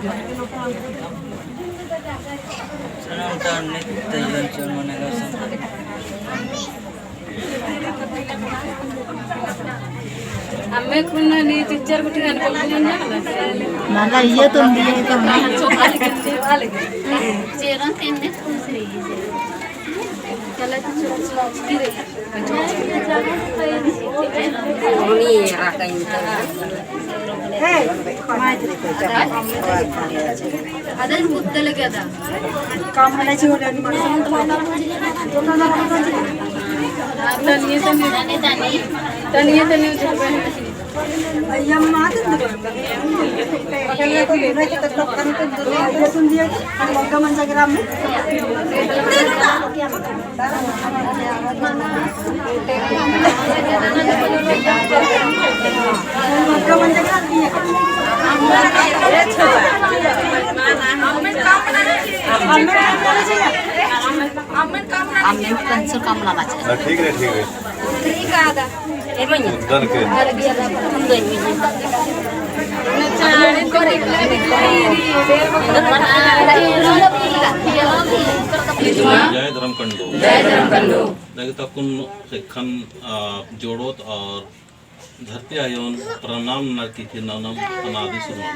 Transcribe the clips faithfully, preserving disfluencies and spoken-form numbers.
अम्मे कुन्ना नी teacher गुट्ठी गाने बोल दूँगा ना। मला ये तो दिए तो मैं। चेरन तेने खुश रही। चला तो चला, चला, चला। अदन कुत्ता लगे अदा। काम वाला जी वाला नहीं मालूम। तनिए, तनिए। तनिए, तनिए। अय्या मात। अय्या सुन दिया, हम मग्गा मंजा ग्राम में। अम्मे पंच कम लाना चाहिए। हाँ, ठीक है, ठीक है। ठीक है, आदा। उद्दन के। जय धर्मकंडो। जय धर्मकंडो। लगे तकुन सेखन, आ, जोड़ोत और धरती आयोन प्रणाम ननर की फिर ननम अनादि सुरमान।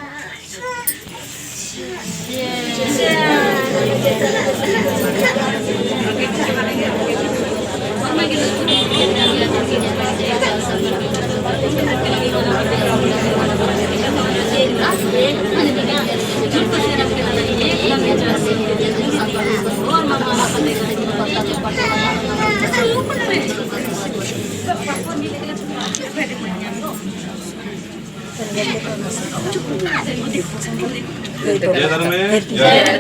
जय धर्मेश। जय।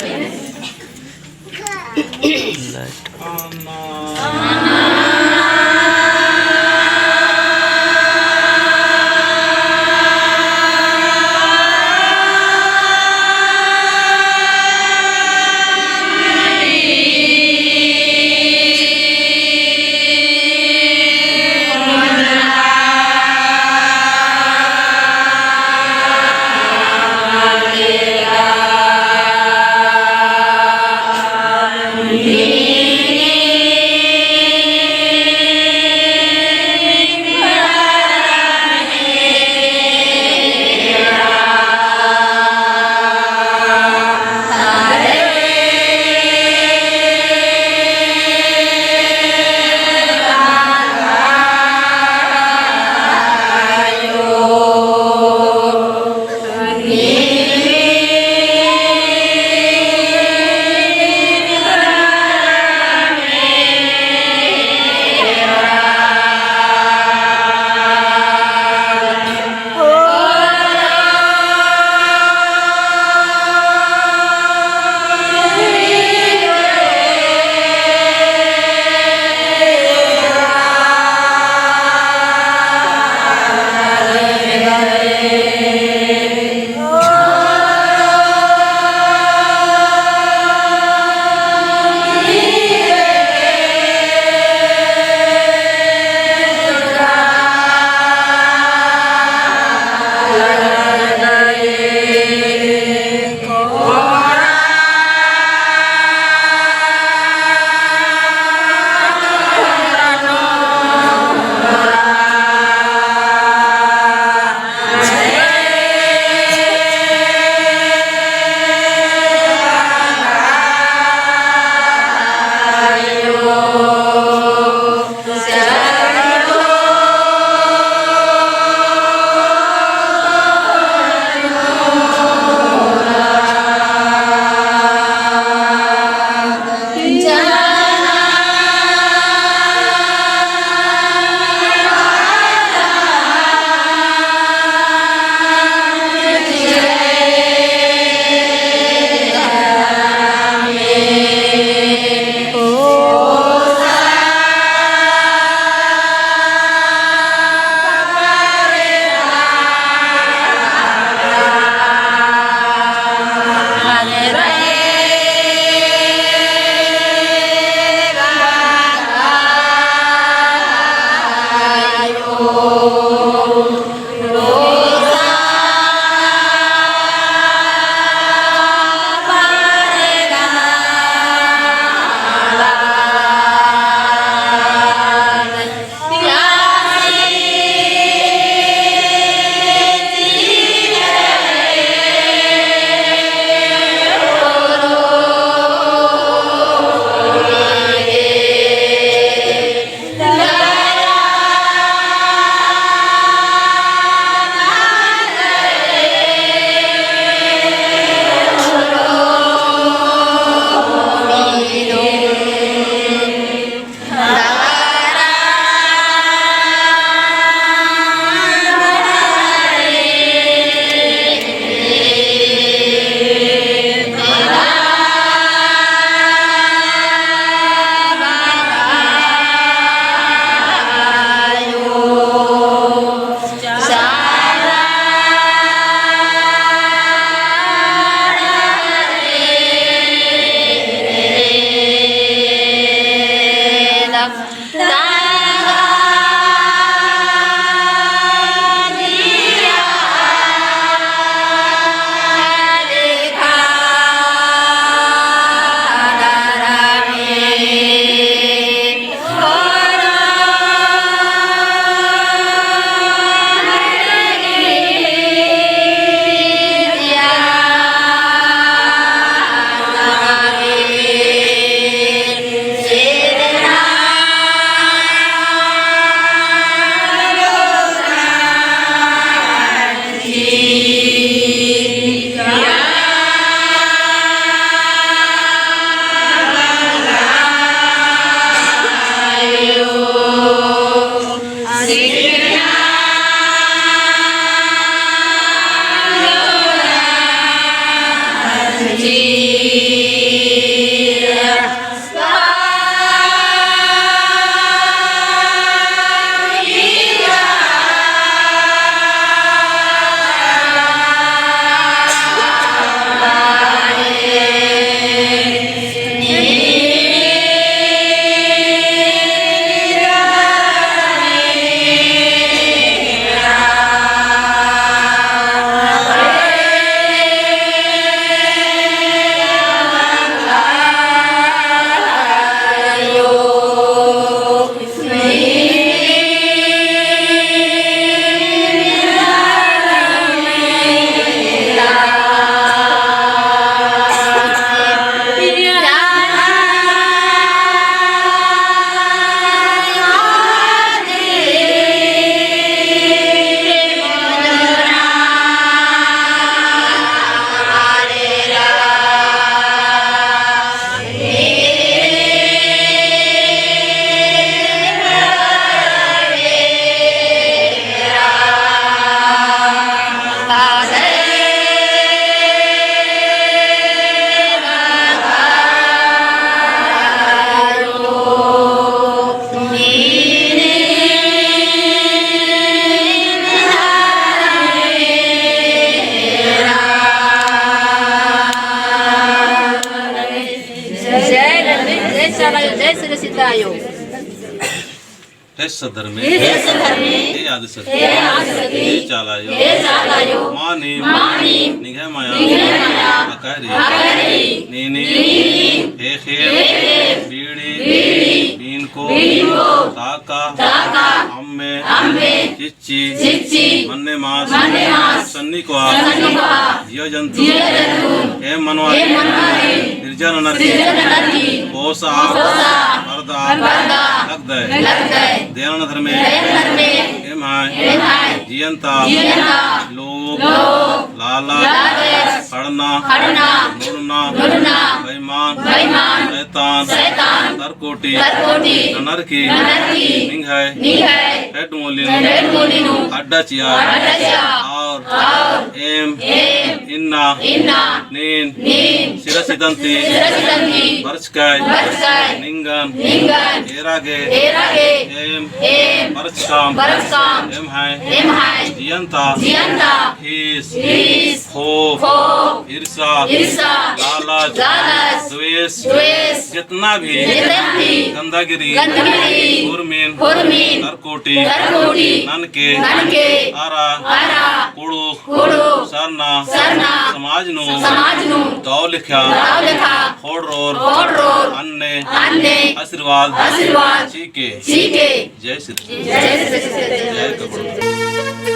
हे सद्धर्मे, हे सद्धर्मे, हे आदिशक्ति, हे आदिशक्ति, हे चालायो, हे चालायो, मानिम, मानिम, निंग्है मया, निंग्है मया, अकय रई, अकय रई, नीनिम, नीनिम, हे खेल, हे खेल, बीड़ी, बीड़ी, बीनको, बीनको, ताका, ताका, अम्मे, अम्मे, चिच्ची, चिच्ची, मन्ने मास, मन्ने मास, सन्नी कोहा, सन्नी कोहा, जिया जन्तु, जिया जन्तु, एम मनवारिन, एम मनवारिन, सिरजा ननर की, सिरजा ननर की, पोसा, पोसा, परदा, परदा, लगदय, लगदय, दया नना धर्मे, दया नना धर्मे, एम्है, एम्है, जियन्ता, जियन्ता, लोभ, लोभ, लालच, लालच, खड़ना, खड़ना, नुड़ना, नुड़ना, बेईमान, बेईमान, शैतान, शैतान, तरकोटी, तरकोटी, ननर की, ननर की, निंग्है, निंग्है, हेड्ड मोली नू, हेड्ड मोली नू, अड्डा चिआ, अड्डा चिआ, और, और, एम, एम, इन्ना, इन्ना, नीन, नीन, सिरा सिदंती, सिरा सिदंती, बरचकय, बरचकय, निंगन, निंगन, एरा गे, एरा गे, एम, एम, बरचकम, बरचकम, एम्है, एम्है, जियन्ता, जियन्ता, हीस, हीस, खोफ, खोफ, ईर्षा, ईर्षा, लालच, लालच, द्वेष, द्वेष, जितना भी, जितना भी, गंदगी रई, गंदगी रई, हुरमिन, हुरमिन, तरकोटी, तरकोटी, ननके, ननके, अरा, अरा, कुँड़ुख़, कुँड़ुख़, सरना, सरना, समाज नू, समाज नू, दव लेखा, दव लेखा, ख़ोंड़रोर, ख़ोंड़रोर, अन्ने, अन्ने, आशीर्वाद, आशीर्वाद, चिके, चिके। जय श्री कृष्ण। जय श्री कृष्ण। जय कपड़।